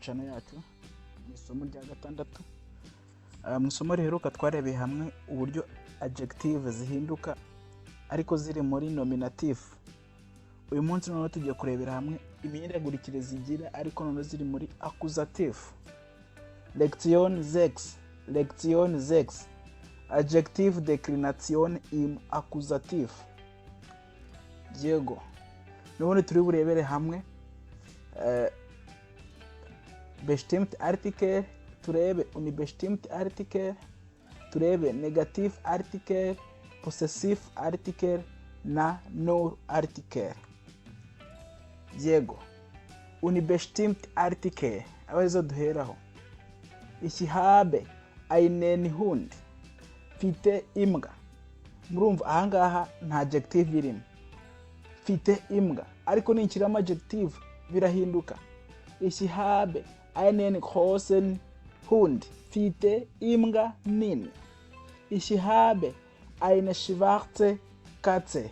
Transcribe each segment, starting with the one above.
channel yacu mu isomo rya gatandatu. Mu isomo riheruka twarebeye hamwe uburyo adjective zihinduka ariko ziri muri Nominativ. Uyu munsi noneho tugiye kurebera hamwe imihindagurikire zigira ariko noneho ziri muri Akkusativ. Lektion 6, Lektion 6, Adjective Deklination im Akkusativ. Yego, n'ubundi turi burebere hamwe bestimmt Artikel, turebe unbestimmt Artikel, turebe negative Artikel, possessive Artikel na nur Artikel. Yego, unbestimmt Artikel aba arizo duheraho. Ich habe einen Hund, mfite imbwa. Murumva ahangaha nta adjective irimo, mfite imbwa, ariko ninshyiramo adjective birahinduka. Ich habe einen großen Hund, mfite imbwa nini. Ich habe eine schwarze Katze.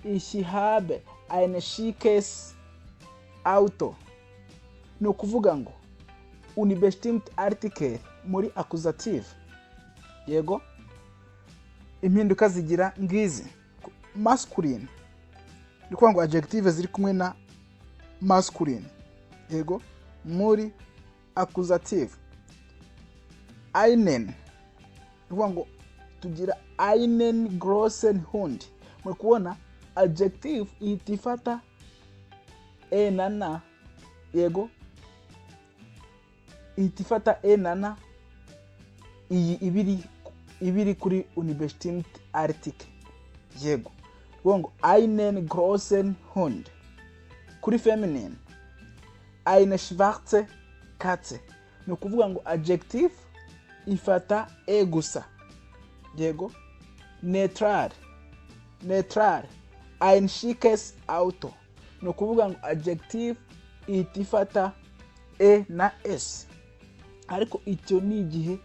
Ich habe ein schickes Auto. Ni ukuvuga ngo unbestimmt Artikel muri Akkusativ, yego, impinduka zigira ngizi. Masculine, ni ukuvuga ngo adjective ziri kumwe na masculine, yego, muri Akkusativ, einen, ni ukuvuga ngo tugira einen großen Hund. Muri kubona adjective ihita ifata e na n. Yego, ihita ifata e na n. Iyi ibiri kuri unbestimmt Artikel. Yego, kuvuga ngo einen großen Hund. Kuri feminine, eine schwarze Katze, ni ukuvuga ngo adjective ifata e gusa. Yego, neutral, neutral, ein schickes Auto, ni ukuvuga ngo adjective ihita ifata e na s. Ariko icyo ni igihe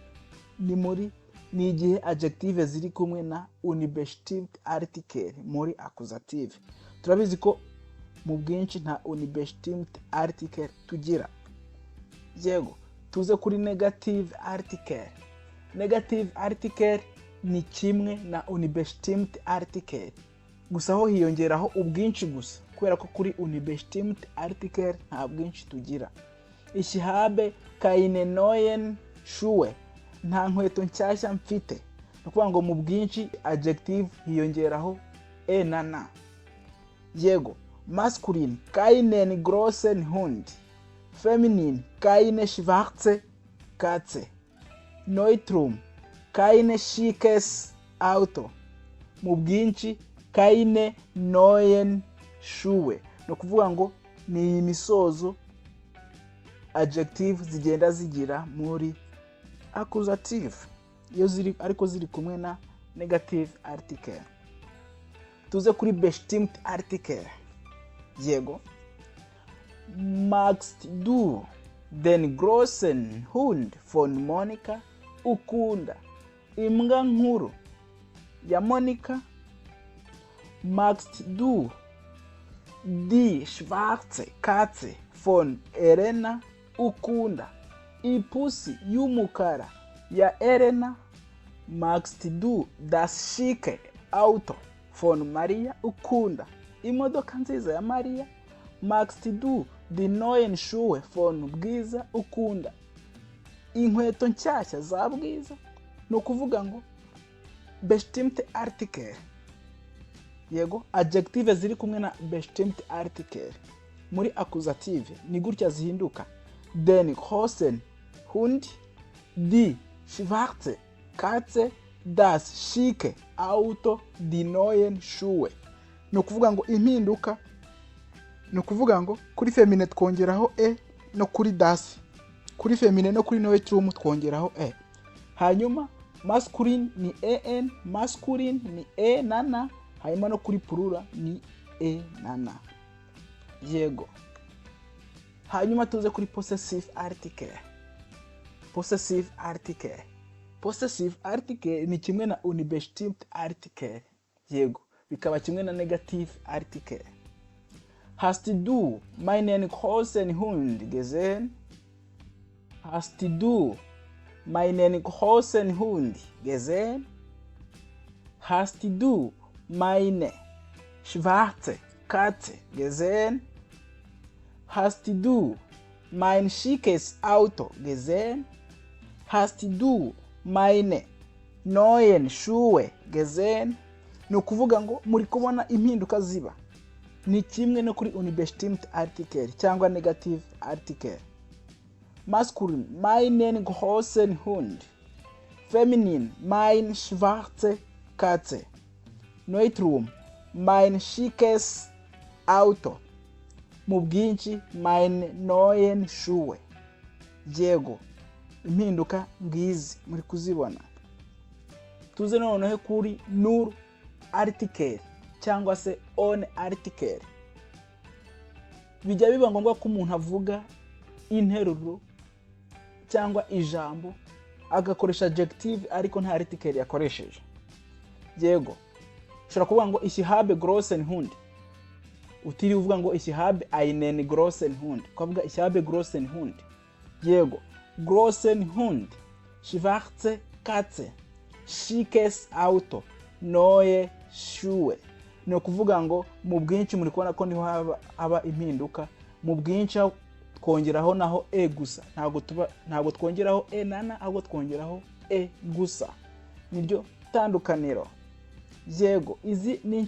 ni muri ni igihe adjective ziri kumwe na unbestimmt Artikel muri Akkusativ. Turabizi ko mu bwinshi nta unbestimmt Artikel tugira. Yego, tuze kuri negative Artikel. Negative Artikel ni kimwe na unbestimmt Artikel, gusa aho hiyongeraho ubwinshi gusa, kubera ko kuri unbestimmt Artikel nta bwinshi tugira. Ich habe keine neuen Schuhe, nta nkweto nshyashya mfite. Ni ukuvuga ngo mu bwinshi adjective hiyongeraho e na n. Yego, masculine, keinen großen Hund; feminine, keine schwarze Katze; Neutrum, kein schickes Auto; mu bwinshi, keine neuen Schuhe. Ni ukuvuga ngo ni iyi misozo adjective zigenda zigira muri Akkusativ iyo ziri ariko ziri kumwe na negative Artikel. Tuze kuri bestimmt Artikel. Yego, magst du den großen Hund von Monica? Ukunda imbwa nkuru ya Monica? Magst du die schwarze Katze von Elena? Ukunda ipusi y'umukara ya Elena? Magst du das schicke Auto von Maria? Ukunda imodoka nziza ya Mariya? Magst du die neuen Schuhe von Bwiza? Ukunda inkweto nshyashya za Bwiza? Ni ukuvuga ngo bestimmt Artikel, yego, adjective ziri kumwe na bestimmt Artikel muri Akkusativ ni gutya zihinduka: den großen Hund, die schwarze Katze, das schicke Auto, die neuen Schuhe. Ni ukuvuga ngo impinduka, ni ukuvuga ngo kuri féminin twongeraho e no kuri das, kuri féminin no kuri Neutrum twongeraho e. Hanyuma masculine ni en, masculine ni e na n, hanyuma no kuri plural ni e na n. Yego, hanyuma tuze kuri possessive Artikel. Possessive Artikel, possessive Artikel ni kimwe na unbestimmt Artikel, yego, bikaba kimwe na negative Artikel. Hast du meinen großen Hund gesehen? Hast du meinen großen Hund gesehen? Hast du meine schwarze Katze gesehen? Hast du mein schickes Auto gesehen? Hast du meine neuen Schuhe gesehen? Ni ukuvuga ngo muri kubona impinduka ziba ni kimwe no kuri unbestimmt Artikel cyangwa negative Artikel. Masculine, meinen großen Hund. Feminine, meine schwarze Katze. Neutrum, mein schickes Auto. Mu bwinshi, meine neuen Schuhe. Yego, impinduka ngizi muri kuzibona. Tuze noneho kuri nur Artikel cyangwa se ohne Artikel. Bijya biba ngombwa ko umuntu avuga interuro cyangwa ijambo, agakoresha adjective ariko nta Artikel yakoresheje. Yego, ushobora kuvuga ngo "Ich habe großen Hund", utiriwe uvuga ngo "Ich habe einen großen Hund", ukavuga "Ich habe großen Hund". Yego, großen Hund, schwarze Katze, schickes Auto, neue Schuhe. Ni ukuvuga ngo mu bwinshi muri kubona ko niho haba impinduka. Mu bwinshi twongeraho naho e gusa, ntabwo twongeraho e na n, ahubwo twongeraho e gusa. Niryo tandukaniro. Yego, izi ni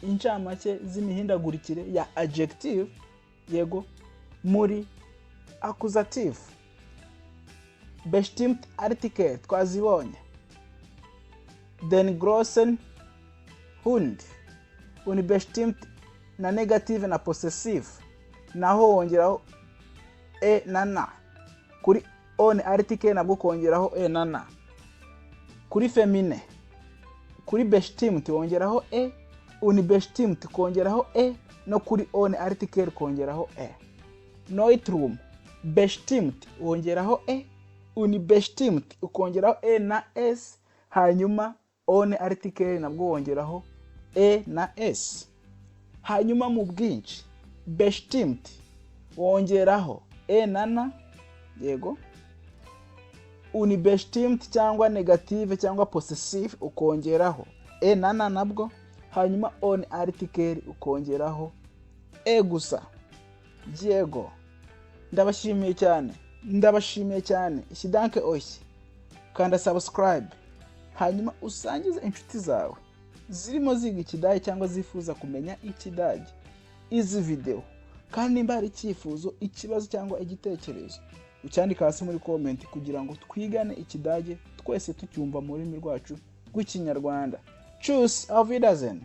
incamake z'imihindagurikire ya adjective, yego, muri Akkusativ. Bestimmt Artikel twazibonye: den großen Hund. Unbestimmt na negative na possessive naho wongeraho e na n. Kuri ohne Artikel nabwo ukongeraho e na n. Kuri femine, kuri bestimmt wongeraho e, unbestimmt kongeraho e, no kuri ohne Artikel kongeraho e. Neutrum, bestimmt wongeraho e, unbestimmt ukongeraho e na s, hanyuma ohne Artikel nabwo wongeraho e na s. Hanyuma mu bwinshi, bestimmt wongeraho e na n, yego, unbestimmt cyangwa negative cyangwa possessive ukongeraho e na n nabwo, hanyuma ohne Artikel ukongeraho e gusa. Yego, ndabashimiye cyane, ndabashimiye cyane. Ich danke euch. Kanda subscribe, hanyuma usangize inshuti zawe zirimo ziga Ikidage cyangwa zifuza kumenya Ikidage izi videwo. Kandi nimba hari icyifuzo, ikibazo cyangwa igitekerezo, ucyandika hasi muri comment kugira ngo twigane Ikidage twese tucyumva mu rurimi rwacu rw'Ikinyarwanda. Tschüss, auf Wiedersehen.